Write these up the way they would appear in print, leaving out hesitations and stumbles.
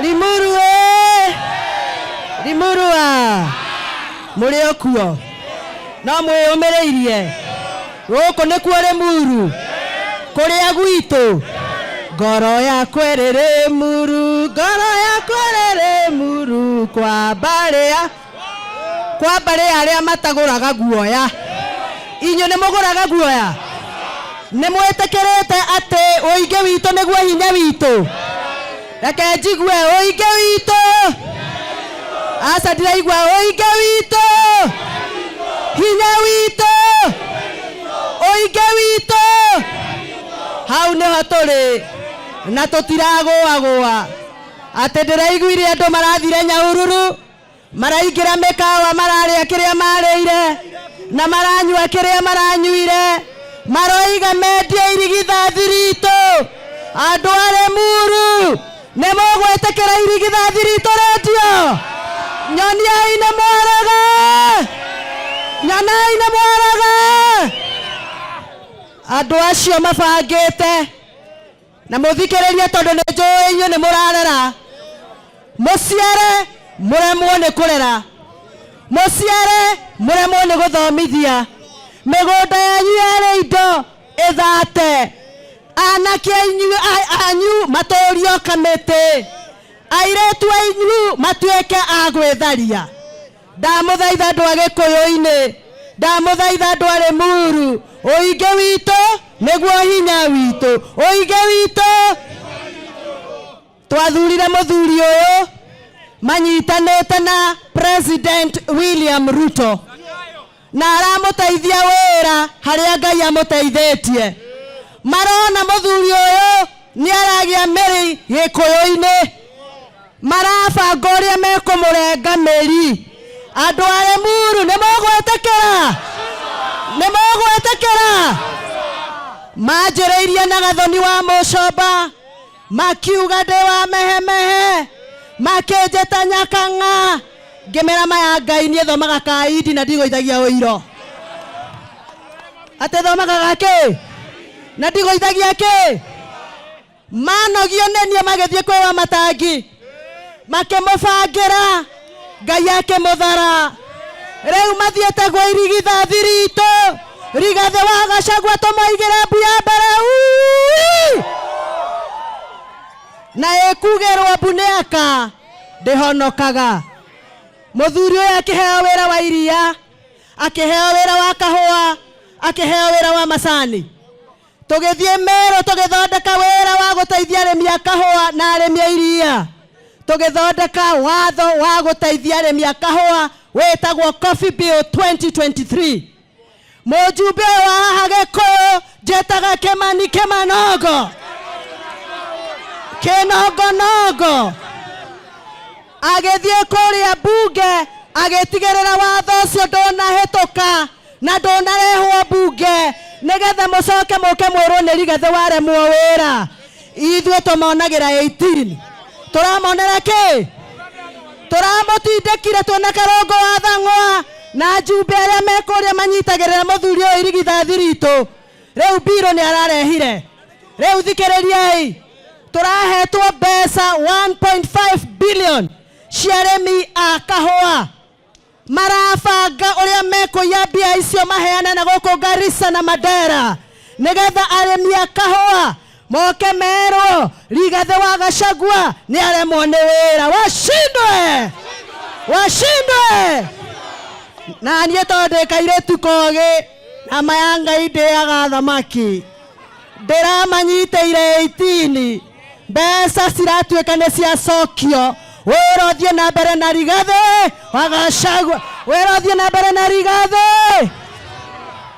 Limuru ĩ Limuru a mũrĩ o kuo no mwĩyũmĩrĩirie gũkũ nĩkuo Limuru kũrĩa gwitũ ngoro yakwa ĩrĩ Limuru ngoro yakwa ĩrĩ Limuru kwa mbarĩ ya kwa mbarĩ ya arĩa matagũraga guoya. Inyuĩ nĩ mũgũraga guoya? Nĩ mwĩtĩkĩrĩte atĩ ũingĩ witũ nĩguo hinya witũ? Reke njigue ũingĩ witũ. Aca ndiraigua ũingĩ witũ. Hinya witũ. Ũingĩ witũ. Hau nĩho tũrĩ na tũtiragũagũa. Atĩ ndĩraiguire andũ marathire Nyahururu Maraingĩra mĩkawa mararĩa kĩrĩa marĩire na maranyua kĩrĩa maranyuire. Maroiga mendie irigithathi ritũ. Andũ a Limuru, nĩ mũgwĩtĩkĩra irigithathi ritũ rĩendio? Nyoniai nĩ mwarega! Nyonai nĩ mwarega! Andũ acio mabangĩte na mũthikĩrĩrie tondũ nĩ njũĩ inyuĩ nĩ mũrarera. Mũciare mũremwo nĩ kũrera, mũciare mũremwo nĩ gũthomithia, mĩgũnda yanyu yarĩ indo ĩthate, anake anyu matũrio kamĩtĩ, airĩtu anyu matuĩke a gwĩtharia. Ndamũthaitha andũ a Gĩkũyũ-inĩ, ndamũthaitha andũ a Limuru, ũingĩ witũ nĩguo hinya witũ, ũingĩ witũ. Twathurire mũthuri ũyũ manyitanĩte na President William Ruto na aramũteithia wĩra harĩa Ngai amũteithĩtie. Marona mũthuri ũyũ nĩ aragĩa mĩri Gĩkũyũ-inĩ, marabanga ũrĩa mekũmũrenga mĩri. Andũ a Limuru nĩ mũgwĩtĩkĩra? Nĩ mũgwĩtĩkĩra? Manjĩrĩirie na Gathoni wa Mũcomba. Makiuga ndĩ wa mehemehe, makĩnjĩta nyakang'a, ngĩmera maya Ngai niĩ thomaga kaindi na ndigũithagia ũiro. Atĩ thomaga gakĩ? Na ndigũithagia kĩ? Manogio nĩ niĩ magĩthiĩ kwĩ Wamatangi, makĩmũbangĩra, Ngai akĩmũthara. Rĩu mathiĩte gwa irigithathi ritũ, Rigathĩ wa Gachagua tũmũigĩre mbu ya mbere ui! Na ĩkugĩrwo mbu nĩ aka ndĩhonokaga. Mũthuri ũyũ akĩheo wĩra wa iria, akĩheo wĩra wa kahũa, akĩheo wĩra wa macani. Tũgĩthiĩ Meru tũgĩthondeka wĩra wa gũteithia arĩmi a kahũa na arĩmi a iria. Tũgĩthondeka watho wa gũteithia arĩmi a kahũa wĩtagwo Coffee Bill 2023. Mũjumbe ũyũ wa haha Gĩkũyũ njĩtaga Kĩmani Kĩmanongo. Kĩnongonongo. Agĩthiĩ kũrĩa mbunge agĩtigĩrĩra watho ũcio ndũnahĩtũka. Na ndũnarehwo mbunge nĩgetha mũcoke mũke mwĩrwo nĩ Rigathĩ waremwo wĩra. Ithuĩ tũmonagĩra 18. Tũramonera kĩ? Tũramũtindĩkire twĩna Karũngũ wa Thang'wa na njumbe arĩa me kũrĩa manyitagĩrĩra mũthuri ũyũ irigithathi ritũ. Rĩu mbirũ nĩ ararehire. Rĩu thikĩrĩriai, tũrahetwo mbeca 1.5 billion cia arĩmi a kahũa. Marabanga ũrĩa mekũiya mbia icio maheane na gũkũ Garissa na Mandera nĩgetha arĩmi a kahũa moke merwo Rigathĩ wa Gachagua nĩ aremwo nĩ wĩra. Washindwe! Washindwe! Na niĩ tondũ ndĩ kairĩtu kogĩ na ma ya Ngai ndĩaga thamaki, Ndĩramanyitĩire 18 mbeca ciratuĩka nĩ ciacokio wĩra ũthiĩ na mbere na Rigathĩ wa Gachagua wĩra ũthiĩ na mbere na Rigathĩ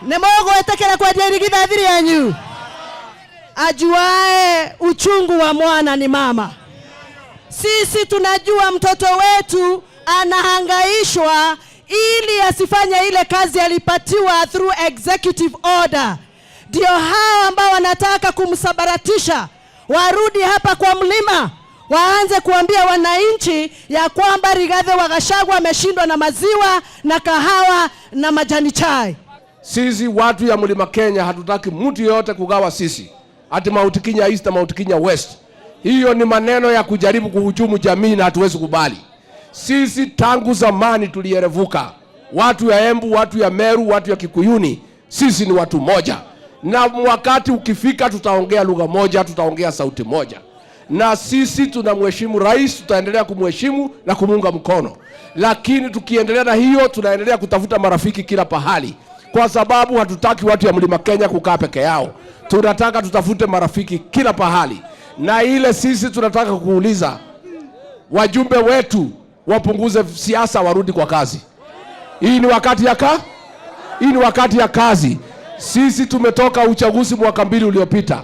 nĩ mũgwĩtĩkĩra kwendia irigithathi rĩanyu ajuae uchungu wa mwana ni mama sisi tunajua mtoto wetu anahangaishwa ili asifanye ile kazi alipatiwa through executive order. Ndio hao ambao wanataka kumsambaratisha warudi hapa kwa mlima waanze kuambia wananchi ya kwamba Rigathi wa Gachagua ameshindwa na maziwa na kahawa na majani chai. Sisi watu ya Mlima Kenya hatutaki mtu yeyote kugawa sisi ati Mount Kenya East na Mount Kenya West. Hiyo ni maneno ya kujaribu kuhujumu jamii na hatuwezi kubali. Sisi tangu zamani tulierevuka, watu ya Embu, watu ya Meru, watu ya Kikuyuni, sisi ni watu moja, na wakati ukifika tutaongea lugha moja, tutaongea sauti moja na sisi tunamheshimu rais, tutaendelea kumheshimu na kumuunga mkono, lakini tukiendelea na hiyo, tunaendelea kutafuta marafiki kila pahali, kwa sababu hatutaki watu ya mlima Kenya kukaa peke yao. Tunataka tutafute marafiki kila pahali, na ile sisi tunataka kuuliza wajumbe wetu wapunguze siasa, warudi kwa kazi. Hii ni wakati ya ka? Hii ni wakati ya kazi. Sisi tumetoka uchaguzi mwaka 2 uliopita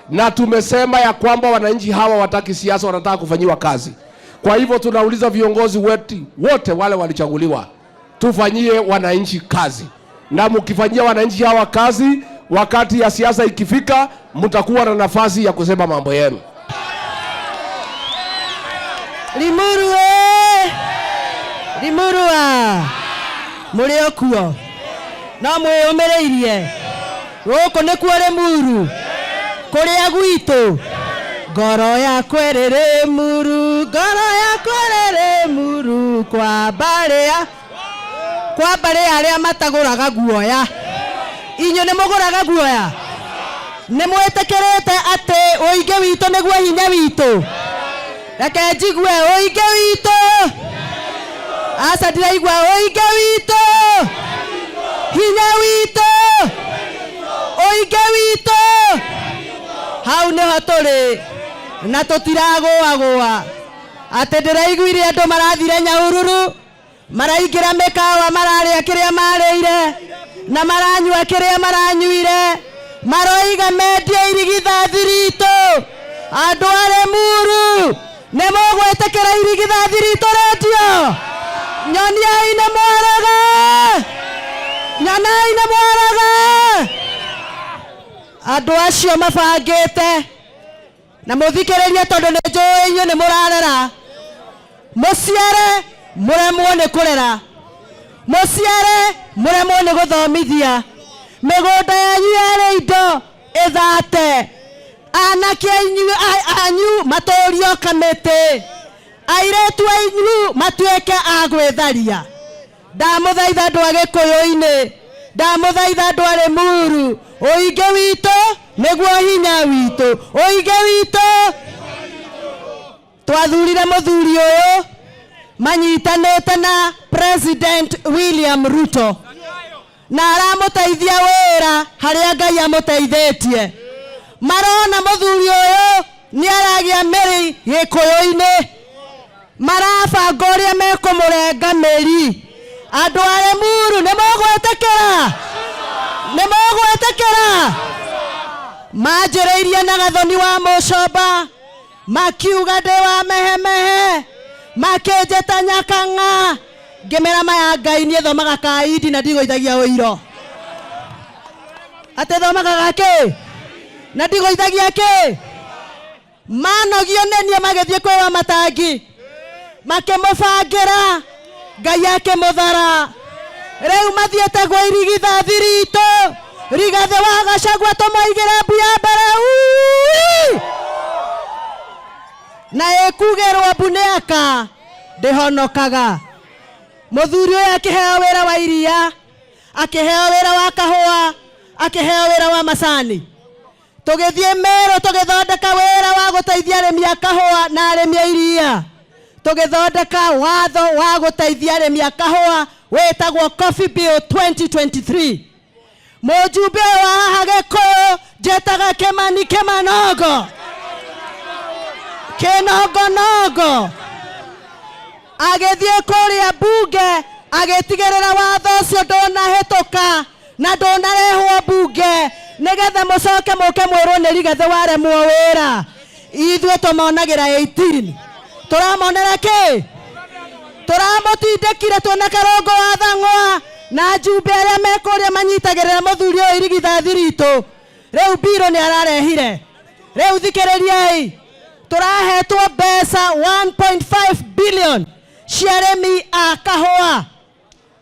na tumesema ya kwamba wananchi hawa wataki siasa, wanataka kufanyiwa kazi. Kwa hivyo tunauliza viongozi wetu wote wale walichaguliwa, tufanyie wananchi kazi, na mkifanyia wananchi hawa kazi, wakati ya siasa ikifika, mtakuwa na nafasi ya kusema mambo yenu. Limuru e! Limuru a! Mũrĩ o kuo no mwĩyũmĩrĩirie gũkũ nĩkuo Limuru kũrĩa gwitũ ngoro yakwa ĩrĩ Limuru ngoro yakwa ĩrĩ Limuru kwa mbarĩ ya kwa mbarĩ ya arĩa matagũraga guoya. Inyuĩ nĩ mũgũraga guoya? Nĩ mwĩtĩkĩrĩte atĩ ũingĩ witũ nĩguo hinya witũ? Reke njigue ũingĩ witũ. Aca ndiraigua ũingĩ witũ, hinya witũ, ũingĩ witũ. Hau nĩho tũrĩ na tũtiragũagũa. Atĩ ndĩraiguire andũ marathire Nyahururu, maraingĩra mĩkawa, mararĩa kĩrĩa marĩire na maranyua kĩrĩa maranyuire, maroiga mendie irigithathi ritũ. Andũ a Limuru nĩ mũgwĩtĩkĩra irigithathi ritũ rendio? Nyoniai nĩ mwarega, nyonai nĩ mwarega. Andũ acio mabangĩte na mũthikĩrĩrie tondũ nĩ njũĩ inyuĩ nĩ mũrarera. Mũciare mũremwo nĩ kũrera, mũciare mũremwo nĩ gũthomithia, mĩgũnda yanyu yarĩ indo ĩthate, anake anyu matũrio kamĩtĩ, airĩtu anyu matuĩke a gwĩtharia. Ndamũthaitha andũ a Gĩkũyũ-inĩ, ndamũthaitha andũ a Limuru, ũingĩ witũ nĩguo hinya witũ, ũingĩ witũ. Twathurire mũthuri ũyũ manyitanĩte na President William Ruto na aramũteithia wĩra harĩa Ngai amũteithĩtie. Marona mũthuri ũyũ nĩ aragĩa mĩri Gĩkũyũ-inĩ, marabanga ũrĩa mekũmũrenga mĩri. Andũ a Limuru nĩ mũgwĩtĩkĩra? Nĩ mũgwĩtĩkĩra? Manjĩrĩirie na Gathoni wa Mũcomba, makiuga ndĩ wa mehemehe, makĩnjĩta nyakang'a, ngĩmera maya Ngai niĩ thomaga kaindi na ndigũithagia ũiro. Atĩ thomaga gakĩ na ndigũithagia kĩ? Manogio nĩ niĩ magĩthiĩ kwĩ wa Matangi, makĩmũbangĩra, Ngai akĩmũthara. Rĩu mathiĩte gwa irigithathi ritũ, Rigathĩ wa Gachagua tũmaigĩre mbu ya mbere ui! Na ĩkugĩrwo mbu nĩ aka ndĩhonokaga. Mũthuri ũyũ akĩheo wĩra wa iria, akĩheo wĩra wa kahũa, akĩheo wĩra wa macani. Tũgĩthiĩ Meru tũgĩthondeka wĩra wa gũteithia arĩmi a kahũa na arĩmi a iria. Tũgĩthondeka watho wa gũteithia arĩmi a kahũa wĩtagwo Coffee Bill 2023. Mũjumbe ũyũ wa haha Gĩkũyũ njĩtaga Kĩmani Kĩmanogo, Kĩnongonogo, agĩthiĩ kũrĩa mbunge agĩtigĩrĩra watho ũcio ndũnahĩtũka na ndũnarehwo mbunge nĩgetha mũcoke mũke mwĩrwo nĩ Rigathĩ waremwo wĩra. Ithuĩ tũmonagĩra 18, tũramonera kĩ? Tũramũtindĩkire twĩna Karũngũ wa Thang'wa na njumbe arĩa mekũrĩa manyitagĩrĩra mũthuri ũyũ irigithathi ritũ. Rĩu mbirũ nĩ ararehire. Rĩu thikĩrĩriai, tũrahetwo mbeca 1.5 billion cia arĩmi a kahũa.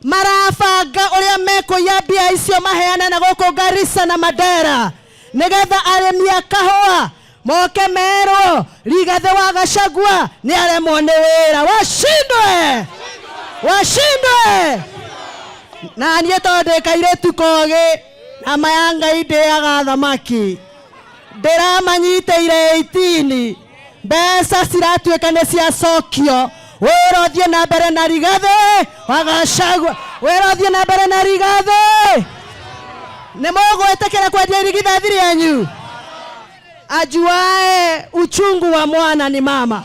Marabanga ũrĩa mekũiya mbia icio maheane na gũkũ Garissa na Mandera nĩgetha arĩmi a kahũa Moke merwo Rigathi wa Gachagua nĩ aremwo nĩ wĩra. Washindwe, washindwe. Na niĩ tondũ ndĩ kairĩtu kogĩ na maya Ngai ndĩaga thamaki, ndĩramanyitĩire 18, mbeca ciratuĩka nĩ ciacokio. Wĩra ũthiĩ na mbere na Rigathi wa Gachagua, wĩra ũthiĩ na mbere na Rigathi. Nĩ mũgwĩtĩkĩra kwendia irigithathi rĩanyu? Ajuae uchungu wa mwana ni mama.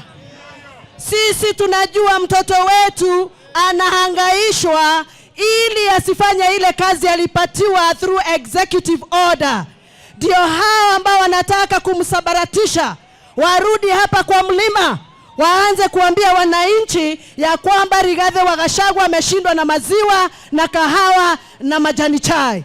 Sisi tunajua mtoto wetu anahangaishwa ili asifanye ile kazi alipatiwa through executive order. Ndio hao ambao wanataka kumsambaratisha warudi hapa kwa mlima, waanze kuambia wananchi ya kwamba Rigathi wa Gachagua ameshindwa na maziwa na kahawa na majani chai.